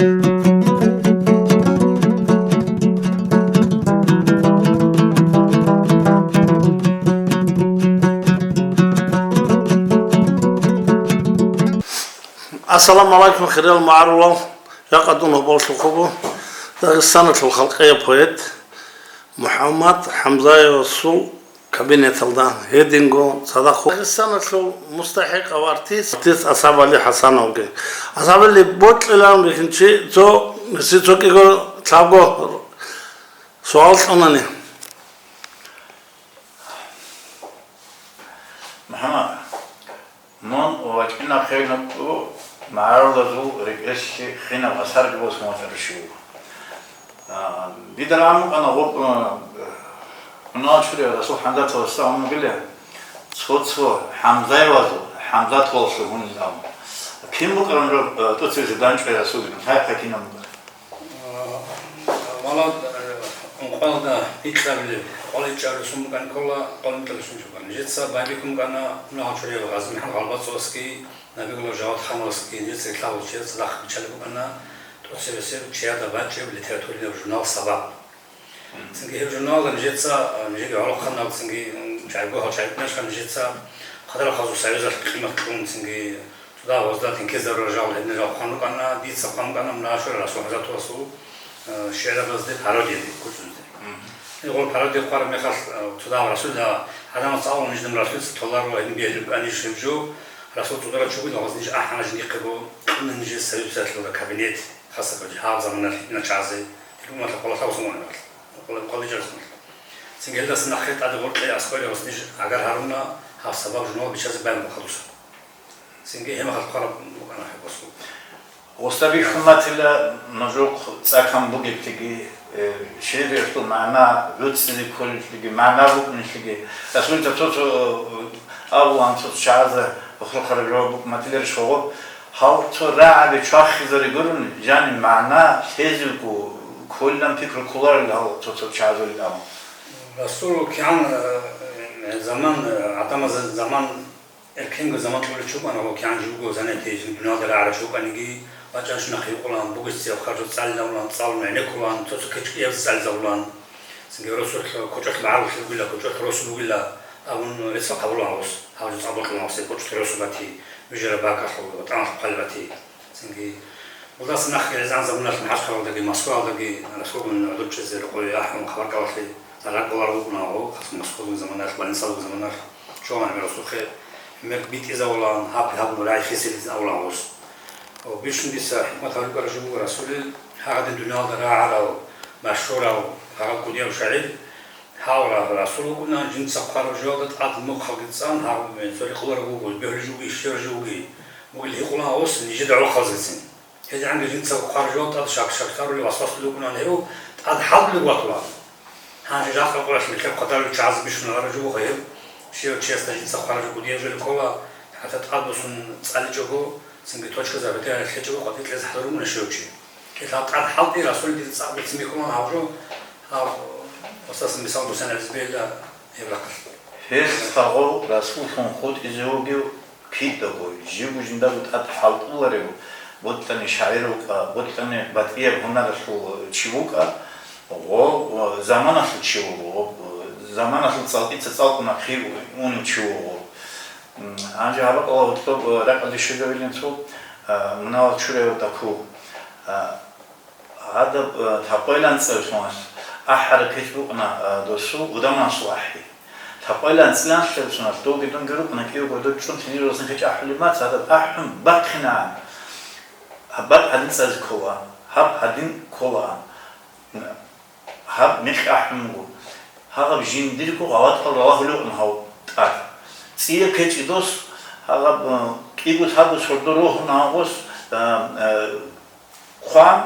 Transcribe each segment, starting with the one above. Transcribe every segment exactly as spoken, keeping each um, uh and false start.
Ассаламу гӀалайкум, хириял магӀарулал! Жакъа дун гьоболлъухъ буго Дагъистаналъул халкъияв поэт МухӀаммад ХӀамзаевасул кабинеталда гьединго цадахъ Дагъистаналъул мустахӀикъав артист, артист АсхӀабали ХӀасановги. АсхӀабали бокьилан бихьинчи цо, гьесие цо кӀиго лъабго суал кьунани. МухӀаммад, мун вачӀинахъе нугӀу магӀарулазул рекӀелъе хинаб асарги босун вачӀарав чи вуго. А, дида рагӀун букӀана гъоб-, а, мунагьал чураяв Расул ХӀамзатовасда гьун бугила, цо-цо ХӀамзаевазул, ХӀамзатовалъул гьунилан. Кин букӀараб жо, а, тӀоцебесеб данчӀвай Расулил, лъай-лъай кинаб букӀараб? Валад, э, ункъоялда икьабилеб къвалинчӀарасун букӀана ккола, къвалинчӀарасун букӀана. Нижеца байбихьун букӀана мунагьал чураяв ГъазимихӀамад ГъалбацӀовасги, Набигулла Жавадхановасги, нижеца рилълъарал чияс цадахъ биччалеб букӀана тӀоцебесеб чияда бачӀеб литературный журнал «Сабаб». Цинги гьеб журналда нижеца, э, нижеги гӀолохъанал, цинги, м, чӀайгоял чӀайгунашха нижеца Хъадарал хасул союзалъ къимат кьун, цинги цо дагьабазда тинкезарурал жал гьеб жал хъван рукӀана, дица хъван рукӀана мунагьал чураяв Расул ХӀамзатовасул, э, шигӀрабазде пародияде кучӀунзе. Мгм. Гъол пародия хъвараб мехалъ, э, цо дагьаб Расулида гӀадамаца абула, нижеда Расулица толаро, гьедин бегьулеб букӀана ниж гьеб жо, Расул цӀударав чи вугилан гьаз ниж ахӀана жиндихъего, кьуна нижеца союзалъулда кабинет, хасаб гьаб заманалъ гьединал чагӀазе, дир умматалъ къвалалъ гьабун вугилан, къвалинчӀарасунал. Цинги гьелдаса нахъе тӀаде гъоркье аскӀоялъ гьас ниж гӀагар гьаруна гьаб «Сабаб» журнал биччазе байбихьун хадуса. Цинги гьеб мехалъ хъвараб букӀана гьеб босун. Гъосда бихьун батила нужехъ цӀакан бугеблъиги, э, шигӀриялъул магӀна гӀуцӀизе кколеблъиги, магӀна букӀунеблъиги. Расулица цо-цо, э, абулан, цо-цо чагӀазда бахъурхъараб жаваб букӀун батиларищ гьаб? Гьал цо рагӀаби чвахизари гурони, жаниб магӀна лъезего кколилан пикру кколарел гьал цо-цо чагӀазулил абун. Расул кигӀан, э, заман, э, гӀадамазда заман, эркенго заман кьолев чи вукӀана, ва кигӀан жив вуго, занятие жив дуниялда рагӀарав чи вукӀаниги, вачӀанщинахъе гьукъулан, бугесцияв харжу цӀалилавулан, цӀалун гӀенеккулан, цо-цо кечӀ кӀияб цӀализавулан. Цинги росулъ кочӀолъ магӀарулъ вугила, кочӀолъ росу бугила абун, рецц хъабулан гъос, гьав жо цӀакъ бокьулан гъосе, кочӀолъ росу бати, бижараб бакалъул, ватӀаналъул хъвал бати. Цинги, гьелдаса нахъе гӀезегӀан заманалъ МахӀачхъалалдаги Москваялдаги расулгун гӀодор чӀезе рокъове ахӀун, хабар кӀалалъе зарал кӀоларев вукӀунаго, хас Москвалъул заманалъ, больницалъул заманалъ, чӀолан гӀемер росухъе, гӀемер битӀизавулан, гьаб-гьабун рагӀи хисилин авулан гъос. Ва бищун дица хӀикмат гьабулеб жо буго, Расулил гьагъадин дуниялда рагӀарав, машгьурав, гьагъаб кӀудияв шагӀир, гьав ра-, Расул вукӀуна, жинца хъвараб жоялда тӀад мухъалги цӀан, гьав цо рекъоларев вуго, бегьулев жо вугищ, щерав жо вугищ, бугел гьикъулан гъос нижеда гӀолохъабазецин. ГьедигӀанги жинца хъвараб жоялда тӀад шак-, шаксарулев васвасулев вукӀунан гьев, тӀад хӀалтӀулев ватулан. Гьанже жакъа къуралъ мехалъ хъвадарулев чагӀазе бищун гьарав жо вуго гьев, щивав чиясда жинца хъвараб жо кӀудияв жо ккола, хӀатта тӀад босун цӀаличӀого, цинги точказда бетӀер лъечӀого къватӀир кьезе хӀадур вукӀуна щивав чи. Килъал тӀад хӀалтӀи Расул дида цӀакъ бицин бихьулан гьав жо, гьав, устаз, мисал бусанабизе бегьила гьеб рахъалъ. Гьес гьагъов Расуллъун хутӀизе вугев кидаго, живго жиндаго тӀад хӀалтӀуларев, бокьани шагӀир вукӀа, бокьани батӀияб гьунаралъул чи вукӀа, гъо, заманалъул чи вуго, гъо, заманалъул цӀалкӀица цӀалкӀун нахъе унев чи вуго. М, гьанже гьаб бакӀалда гьоркьоб, э, ракӀалде щвезабилин цо, э, мунагьал чураяв Таку. Э, гьадаб, э, лъабкъоялда анцӀила соналъ ахӀараб кечӀ букӀана, э, досул, Гудамансул ахӀи. Лъабкъоялда анцӀила анлъабилеб соналъ довги дунги рукӀана, кӀиявго дой чӀун тиниралдасан кечӀ ахӀулеб мацӀ, гьадаб ахӀун бахъинегӀан. Гьаб бакӀ гьадин цӀазе кколаан, гьаб гьадин кколаан. Гьаб мекъи ахӀун буго. Гьаб жиндирго гъалатӀал ралагьулев вукӀун гьав тӀад. ЦӀияб кечӀ дос, гьаб, э, кӀиго-лъабго сордо рогьун гьав гъос, э, э, хъван,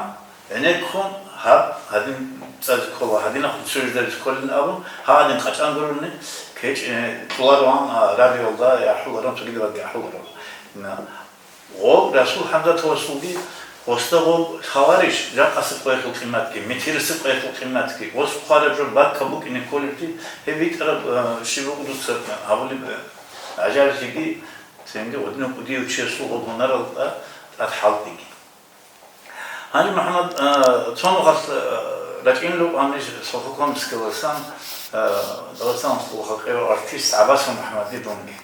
гӀенеккун, гьаб гьадин цӀазе ккола, гьадинахъ цо жидеризе кколин абун, гьагъадин къачӀан гурони, кечӀ, э, кьолароан, а, радиоялда ахӀуларан, цогидабазги ахӀуларан. На. Гъоб Расул ХӀамзатовасулги, гъосда гъоб лъаларищ жакъасеб къоялъул къиматги, метерисеб къоялъул къиматги, гъос хъвараб жо бакӀ букӀине кколебги, гьеб битӀараб, э, щиб буго дуца гьабулеб, э, гӀажаиблъиги, цинги гъодинав кӀудияв чиясул гъоб гьунаралда тӀад хӀалтӀиги. Гьанже, МухӀаммад, а, цо нухалъ, а, рачӀинлъун рукӀана Сухокумскиялдасан, а, Дагъистаналъул халкъияв артист ГӀабасов МухӀаммад дидунги.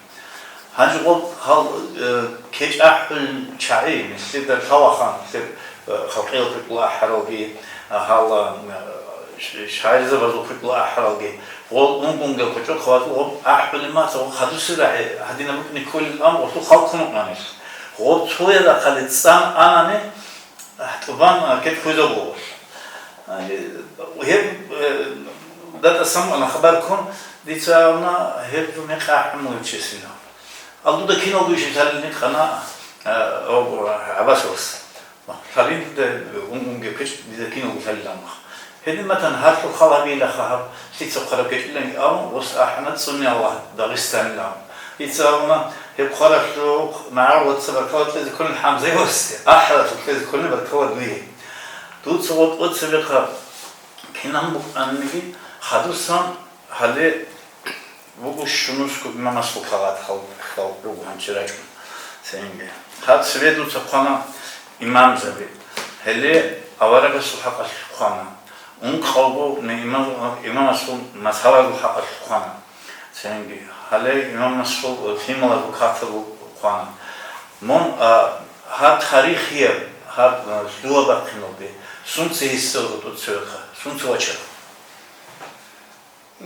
Гьанже гъоб гьал, э, кечӀ ахӀулел чагӀи, нилъеда лъалаха, нилъер, э, халкъиял кучӀдул ахӀаралги, а, гьал, э, ш-, шагӀирзабазул кучӀдул ахӀаралги, гъол унгунгел кучӀдухъ ватӀун гъоб ахӀулеб маса, гъоб хадусел рагӀи гьадинаб букӀине кколилан гъолъул хал ккун рукӀана нилъ. Гъоб цоял рахъалде цӀан анани, ТӀубан, а, кед хвезабулев. Гьеб, э, датӀасан ана хабар ккун, дица абуна, гьеб мекъи ахӀун мугӀчесила. Ал дуда киналго иш лъалилин ккана, а, ав, ГӀабасовас. Лъалин дуда, ун-, унге квечӀ дида киналго лъалилан мах. Гьедин матан гьалъул хал гьабилаха гьаб, лъица хъвараб гьечӀиланги абун, ус ахӀана цӀуни Аллагь, Дагъистанилан. Дица абуна, гьеб хъваралъухъ магӀарулаца баркала кьезе кколин ХӀамзаевасде, ахӀаралъухъ кьезе кколин баркала дуе. Дуца гъотӀ цебехъа кинаб букӀаниги хадусан гьале буго щунусго имамасул кагъат хал-, хал руго гьанчи рачӀун цинги. Гьаб цебе дуца хъвана имамзаби, гьеле аварагасул хӀакъалъулъ хъвана. Ункъалго не имам-, имамасул масалазул хӀакъалъулъ хъвана. Цинги, гьале имамасул лъималазул кагъаталъул хъвана. Мун, а, гьаб тарихияб, гьаб, а, лъугьа-бахъиналде сунца гьесда тӀоцевехъа, сунца вачарав?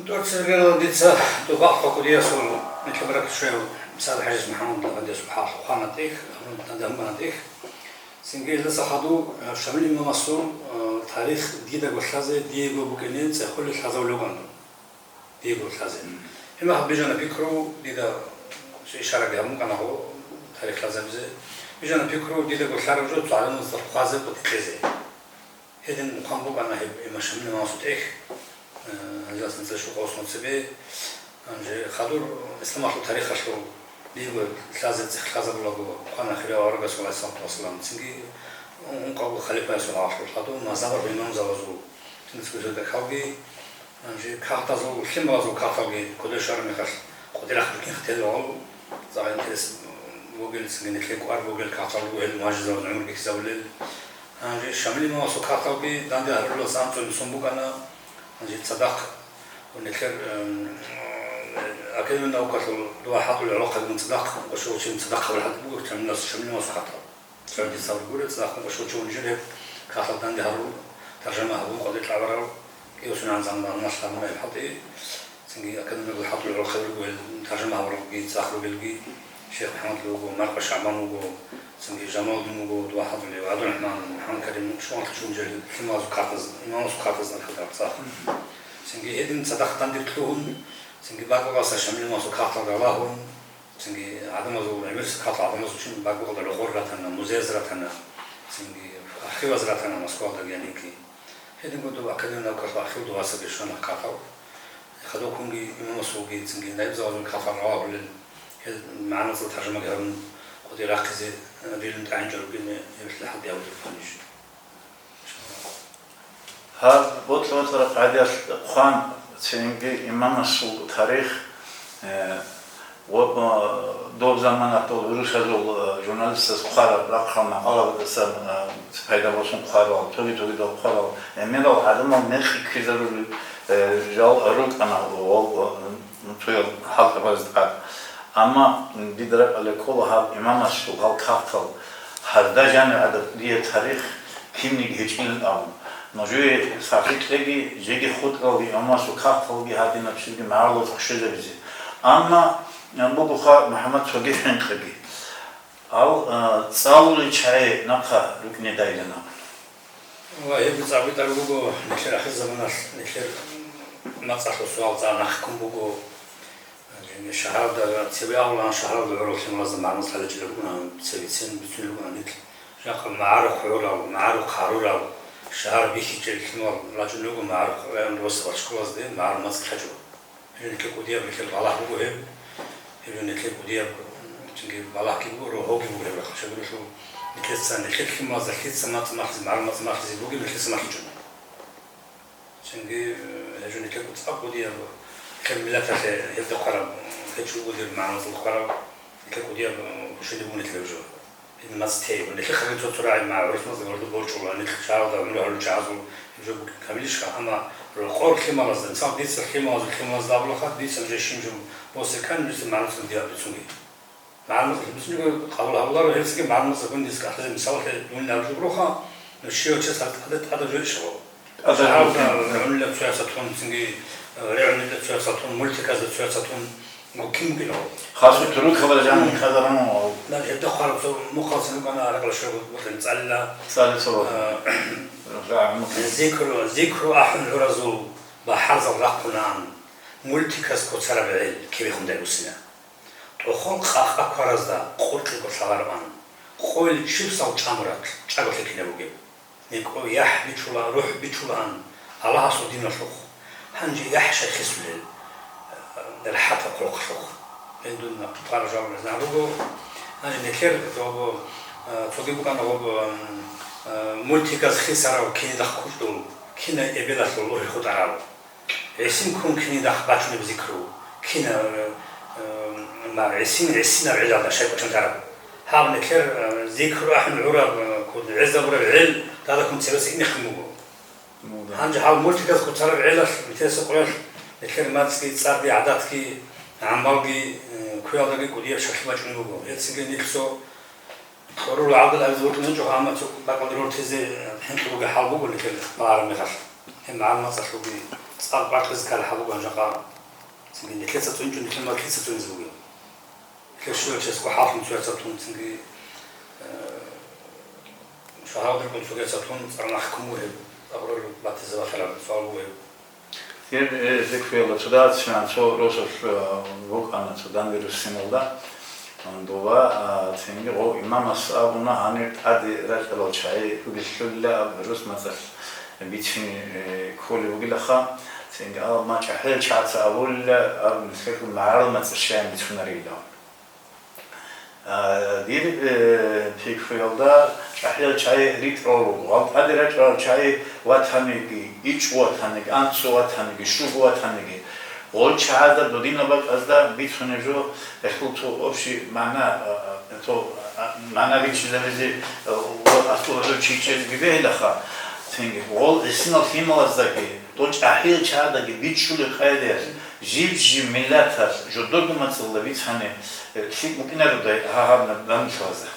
ТӀоцевегӀан дица Дубагь Хъакъудиясул Михьабрак шояв Сад ХӀажияс МухӀаммад лагъадиясул хӀакъалъулъ хъвана тӀехь, гьанже данде гьабуна тӀехь. Цинги гьелдаса хадуб, а, Шамил имамасул, а, тарих дидаго лъазе диего букӀине цӀехолел лъазабулеб букӀана. Диего лъазе. Гьеб мехалъ бижана пикру, дида ишараги гьабун ккана гьаб тарих лъазабизе. Бижана пикру, дидаго лъараб жо цо гӀадамаздаса хъвазе, къотӀи кьезе. Гьедин хъван букӀана гьеб имам Шамил имамасул тӀехь, э, гьелдасан цӀешукъав цебе. Гьанже хадур исламалъул тарихалъул диего лъазе цӀех лъазабулаго хъвана хирияв аварагасул, гӀалайгьиссалату вассалам, цинги ункъавго халифаясул гьавалъул хадуб мазгьабалъул имамзабазул, цинги цӀуйзаб бакалги. Гьанже кагътазул, лъималазул кагъталги кодер щвараб мехалъ къотӀи рахъ букӀин хтелал, цӀакъ интерес бугел, цинги нилъее кӀвар бугел кагътал руго гьел мугьажирзабаз гӀумру бихьизабулел. Гьанже Шамил имамасул кагъталги данде гьарулел анцӀго сон букӀана. Гьанже цадахъ нилъер, эм, академиялъул наукалъул дова хӀалтӀулел гӀолохъабигун цадахъ ункъо-щуго чи цадахъ гьабулеб хӀалтӀи буго Шамил имамасул кагътал. Цо дица гуреб, цадахъ ункъо-щуго чи унжи гьеб кагътал данде гьарун, таржама гьабун къотӀи кьабарал, кӀиго сунагӀан заманалъ гьабуна гьеб хӀалтӀи. Цинги академиялъул хӀалтӀулел гӀолохъаби руго гьел таржама гьабуралги, цӀакъ ругелги, Шейх МухӀаммад вуго, Маркъа ШагӀбан вуго, цинги Жамалудин вуго, дова хӀалтӀулев, ГӀабдурахӀман, МухӀаммад Карим, щуналъ чи унжи гьел лъималазул кагътаз, имамасул кагътаз архӀарал цӀакъ. Цинги гьедин цадахъ данде лъугьун, цинги бакӀалдаса Шамил имамасул кагътал ралагьун, цинги гӀадамазул, гӀемерисеб кагътал гӀадамазул чин бакӀалда рокъор ратана, музеяз ратана, цинги архиваз ратана Москвалдаги гьанибги. Гьединго доб академиялъул наукалъул архив довасаги щвана кагътал. Хадуб ккунги имамасулги цинги наибзабазул кагътал ралагьулел, гьел магӀарулазда таржамаги гьарун, къотӀи рахъизе рилан тӀагӀинчӀо ругин, гьеб хӀалтӀи гьабулеб буго ниж. Гьаб бокьараб гӀадат хъван, цинги имамасул тарих, э, ва, э, доб заманалъул гӀурусазул, э, журналистаз хъварал рахъал макъаладасан, э, пайда босун хъварал, цоги-цогидал хъварал, гӀемерал гӀадамал мекъи ккезарулел, э, жал рукӀана ва, ва, цоял хӀалтӀабазда тӀад. Амма дида ракӀалде ккола гьаб имамасул гьал кагътал, гьарда жанир гӀадаб дие тарих кинниги гьечӀилан абун. Нужее сахлъи кьеги, жеги хутӀралги имамасул кагъталги гьадинаб щибги магӀарулазухъ щвезабизе. Амма бугоха, МухӀаммад, цоги хӀинкъиги. Гьал, а, цӀалулел чагӀи нахъа рукӀинедайилан абун. Ва гьеб цӀакъ битӀараб буго, нилъер ахирзаманалъ, нилъер мацӀалъул суал цӀакъ нахъе ккун буго. Гьанже шагьаралда, цеве абулаан, шагьаралда гӀурал лъималазда магӀарулаз лъаларилан рукӀуна, цевецин бицунел рукӀуна нилъ. Жакъа магӀарухъ гӀурал, магӀарухъ гьарурал, шагьар бихьичӀел лъимал рачӀунел руго магӀарухъ районда ва школазде магӀарул мацӀ лъачӀого. Гьеб жо нилъер кӀудияб, нилъер балагь буго гьеб. Гьеб жо нилъер кӀудияб, цинги балагьги буго, рогьоги буго гьеб рахъалъ. Щайгурелъул нилъеца, нилъер лъималазда лъица мацӀ малъизе, магӀарул мацӀ малъизе бугеб нилъеца малъичӀо. Цинги, э, гьеб жо нилъер цӀакъ кӀудияб, нилъер миллаталъе гьеб хъвараб, гьечӀо буго дир магӀарулазда хъвараб, нилъер кӀудияб, э, хушиди буго нилъер гьеб жо. Гьеб мацӀ тей, нилъехъаги цо-цо рагӀи ма-, гӀурусмазда гьорда борчӀула, нилъ шагьаралда гӀумру гьарулел чагӀазул гьеб жо камилищха, амма рокъор лъималазда, мисал, дица лъималазул, лъималазда абулаха, дица нужее щиб жо босекан, нужеца магӀарулазда дида бицунги. МагӀарулазда бицунги къабул гьабуларо, гьебцинги магӀарулазда гун дица кӀалъазе, мисалалъе, дун абулеб бугоха, ну, щивав чияс гьаб тӀаде, тӀаде жо иш гьабу. ТӀаде жо иш гьабу. Шагьаралда гӀунила цояца тун, цинги, э, регӀунила цояца тун, мультиказда цояца тун, ну, кин букӀинав? Хасго туркабаз жаниб хъазарун. Дан гьебда хъвараб цо мухъалцин рукӀана, ракӀалде щвараб бутӀрул цӀалила. ЦӀалила цо. Э, рагӀ мухъ. Зикру, зикру ахӀун гӀуразул бахӀарзал рахъунаан, мультиказ куцараб гӀел кибехун дайбусина. ТӀохол къакъа кваразда къуркьиго лъалароан, къойил чурсал чӀамураб чӀаголъи кинаб бугеб. НекӀо яхӀ бичула, рухӀ бичулаан Аллагьасул диналъухъ. Гьанже яхӀ щай хисулел, э, рахӀатаб хъулухъалъухъ. Гьел дун хъвараб жаваб гьезда буго. Гьанже нилъер гъоб, э, цоги букӀана гъоб, м, э, мультиказ хисарав кинидахъ кучӀдул, кина эбелалъул лугьи хутӀарав. ГӀисин ккун кинидахъ бачунеб зикру, кина, э, э, ма, гӀисин, гӀисинаб гӀелалда щай кӀочон тараб. Гьаб нилъер, э, зикру ахӀун гӀураб, э, куд гӀезабураб гӀел, дадахъун цебеса инехъин буго. Ну да. Гьанже гьаб мультиказ куцараб гӀелалъ, нилъеса къоялъ, нилъер мацӀги, цӀарги, гӀадатги, гӀамалги, э, куялдаги кӀудияб щаклъи бачӀунеб буго. Гьецинги нилъ цо КьурулгӀадал абизе бокьун гьечӀо, амма цо бакӀалде рортизе хӀинкъи бугеб хӀал буго нилъер багьараб мехалъ. Гьеб магӀарул мацӀалъулги цӀакъ бакьизе ккараб хӀал буго гьанжакъа. Цинги нилъеца цӀуничӀо, нилъер мацӀ лъица цӀунизе бугеб? Нилъер щивав чиясго хӀалтӀун цояца тун, цинги, э, шагьаралда рукӀун цогияца тун цӀар нахъ ккун буго гьеб, цӀакъ батизе батараб суал буго гьеб. Гьеб, э, зикруялда цо дагьаб цо росулъ, э, букӀана цо данде руссиналда, э, доба, а, цинги гъов имамас абуна, гьанир тӀаде рачӀарал чагӀи ругелъулила аб рус мацӀалъ бицине, э, кколеб бугилаха, цинги аб ма чӀахӀиял чагӀаца абулила, аб нилъерго магӀарул мацӀалъ щаян бицунарила. А, дир, э, пикруялда чӀахӀиял чагӀи ритӀарал руго. Гьал тӀаде рачӀарал чагӀи ватаниги, ичӀго ватаниги, анцӀго ватаниги, щуго ватаниги. Гъол чагӀазда додинаб бакӀазда бицунеб жо, гьелъул цо общий магӀна, а, а, цо, а, магӀна бичӀчӀизабизе, а, ва аслу гьабичӀого чӀезеги бегьилаха. Цинги гъол гӀисинал лъималаздаги, дол чӀахӀиял чагӀаздаги бичӀчӀулеб къайдаялъ, жиб-жиб миллаталъ жодорго мацӀалда бицани, э, лъикӀ букӀинародай гьагьаб данделъабазда.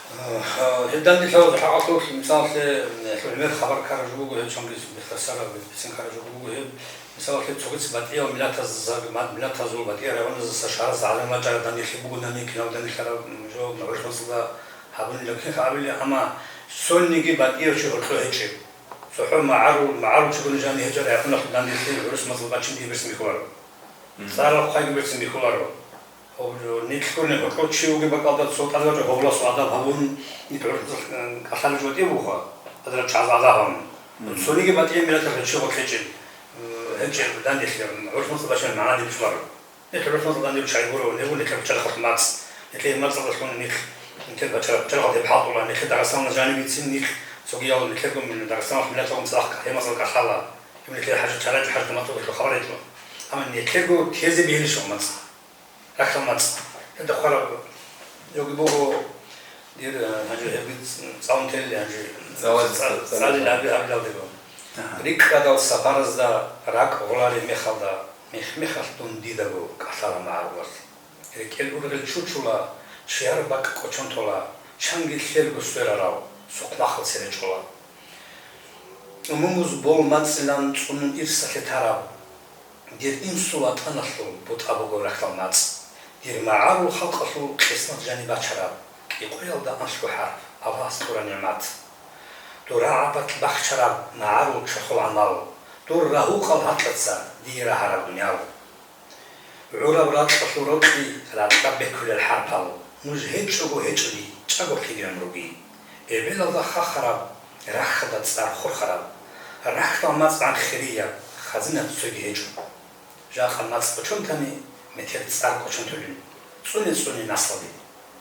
Гьеб данделъабазда хӀакъалъулъ, мисалалъе, э, гӀемер хабар ккараб жо буго, гьеб цониги бихтасараб, бицин ккараб жо буго гьеб. Мисалалъе, цогидаз батӀиял миллатаз-, миллатазул батӀиял районазаса шагьараз гӀадамал рачӀараб данделъи бугонани, кинаб данделъараб, м, жо гӀурус мацӀалда гьабунилан кинха абилеб, амма цониги батӀияв чи гьоркьо гьечӀеб. ЦохӀо магӀарул, магӀарул чигони жаниб гьечӀеб районалъул данделъи гӀурус мацӀал бачинги берцин бихьуларо. Мгм. ЦӀарал хъвайги берцин бихьуларо. Гьоб жо нилъ гурони гьоркьов чи вугеб бакӀалда цо тӀаде вачӀун гьоболасул адаб гьабун, нилъ гӀурусаз, э, кӀалъалеб жо батӀияб бугоха, гьадинаб чагӀаз адаб гьабун. Мгм. Цониги батӀияб миллаталъул чи гьоркьо гьечӀеб, э, гьечӀеб данделъи гӀурус мацӀал бачинаб магӀнаде бицунеб буго. Нилъ гӀурус мацӀалда данде чагӀи гуро, гьеб буго нилъер пачарахъалъул мацӀ. Нилъер мацӀалдалъун нилъ, нилъер пачарахъ-, пачарахъалда гьеб хӀалтӀула, нилъер Дагъистаналда жаниб бицин нилъ цогиялъ нилъерго мин-, Дагъистаналъ миллаталъул цӀакъ гьеб мацӀал кӀалъала. Гьеб нилъер хӀажат-, чара-, хӀажатал мацӀалъул хабар гьечӀо. Амма нилъерго тезе бегьилищ гьеб мацӀ. Рахьдал мацӀ. Гьелда хъвараб йоги буго, дир, э, гьанже гьебги цӀалун телли, гьанже цӀалал, цӀа-, цӀалал цӀалил гьаби-, гьабилалдего. Аха. РикӀкӀадал сапаразда ракӀ гъолареб мехалда, мех-мехалъ дун дидаго кӀалъала магӀарулал. РекӀел ургъел чучула, чияр бакӀ кӀочон тола, чанги лъелго сверарав, сухъмахъал цере чӀола. Умумуз бол мацӀилан цӀунун ирсалъе тараб, дир инсул ватӀаналъул бутӀа буго рахьдал мацӀ. Дир магӀарул халкъалъул къисмат жаниб бачараб, кӀикъоялда анлъго хӀарп, Аллагьас кьураб нигӀмат. Дур рагӀабалъ бахчараб магӀарул чорхол гӀамал, дур рагьукъал гьакьаца дие рагьараб дуниял. ГӀураб ракьалъул рокьи ракьа бекулел хӀарпал, нуж гьечӀого гьечӀони чӀаго лъеги гӀумруги. Эбелалда хахараб, рахьалда цӀар хурхараб, рахьдал мацӀ гӀан хирияб, хазина цоги гьечӀо. Жакъа мацӀ кӀочон тани, метер цӀар кӀочон толин, цӀуне-цӀуне наслаби.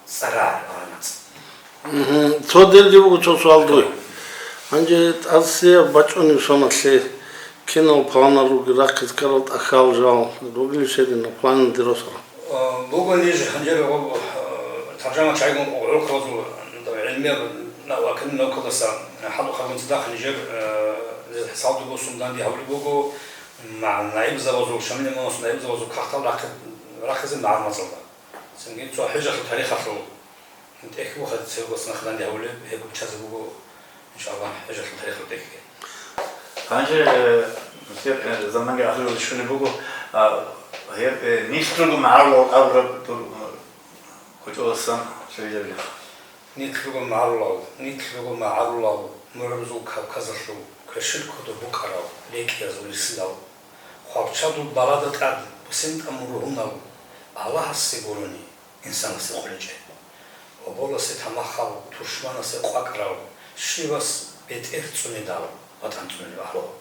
ЦӀарагӀ гьармацӀ. Мгм. Цо делги буго цо суал дуе. Гьанже тӀасияб бачӀунеб соналъе кинал планал ругел рахъизе ккарал тӀахьал жал ругелищ гьединал планал диросал? Э, буго ниж гьанже гъоб, э, таржамал чагӀигун гӀурхъабазул, э, гӀилму Гьеб на-, академик наукалдаса хӀалтӀухъабгун цадахъ нижер, э, хӀисабалда босун данде гьабулеб буго, ма-, наибзабазул, Шамил имамасул наибзабазул кагътал рахъи-, рахъизе магӀарул мацӀалда. Цинги цо хӀежалъул тарихалъул тӀехь буго, цебе гьесда данде гьабулеб, гьеб биччазе буго, иншаллагь, хӀежалъул тарихалъул тӀехьги. Гьанже, э, нилъер, э, заманги ахирулде щолеб буго, а, гьеб, э, нилъ руго магӀарулал абураб дур, э, кочӀоласан щвезабилеб. Нилъ руго магӀарулал, нилъ руго магӀарулал, мугӀрузул Кавказалъул, кверщел кодоб букӀарал рекӀиязул рисилал. Хвалчадул балада тӀад бусен тӀамун ругьунал, Аллагьасе гурони, инсанасе хъуличӀел. Оболасе тамахал, тушманасе къвакӀарал, щивас бетӀер цӀунидал, ватӀан цӀунилеб гьало.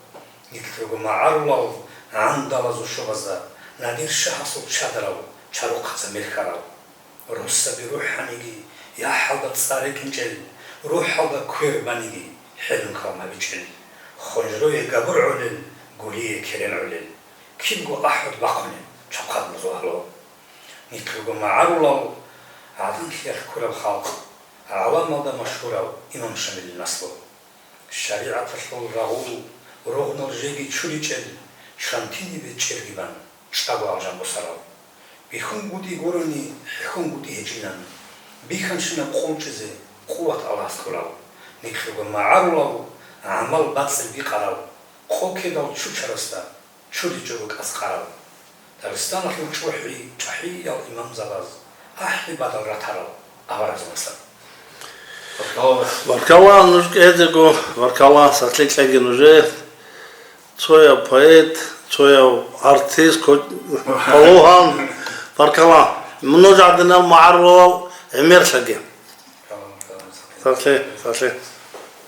Нилъ руго магӀарулал гӀандалазул щобазда, Надир-шагьасул чадрал, чарухъаца мел хьарал. Росаби рухӀаниги, яхӀалда цӀар рекӀинчӀел, рухӀалда квер баниги, хӀелун калам гьабичӀел. Хонжрое габур гӀолел, гулие керен гӀолел. Кибго ахӀад бахъунеб чапхъад музул гьало. Нилъ руго магӀарулал, гӀадан-лъиялъ ккураб халкъ, гӀаламалда машгьурав имам Шамилил наслу. ШаригӀаталъул рагъул ругънал жеги чуричӀел, чантинибе чӀерги бан, чӀаго алжан босарал. БихьунгутӀи гурони, хӀехьунгутӀи гьечӀилан, бихьанщинаб къулчӀизе къуват Аллагьас кьурал. Нилъ руго магӀарулал, гӀамал бацӀцӀи бикъарал, къо ккедал чучарасда чуричӀого кӀас къарал. Дагъистаналъул чӀухӀи чӀахӀиял имамзабаз, ахӀи бадал ратарал аваразул наслу. Баркалла, нуж кӀезего, баркалла, сахлъи кьеги нужер. Цояв поэт, цояв артист, ко-, балугъан, баркалла. Нуж гӀадинал магӀарулал гӀемерлъаги. Сахлъи, сахлъи.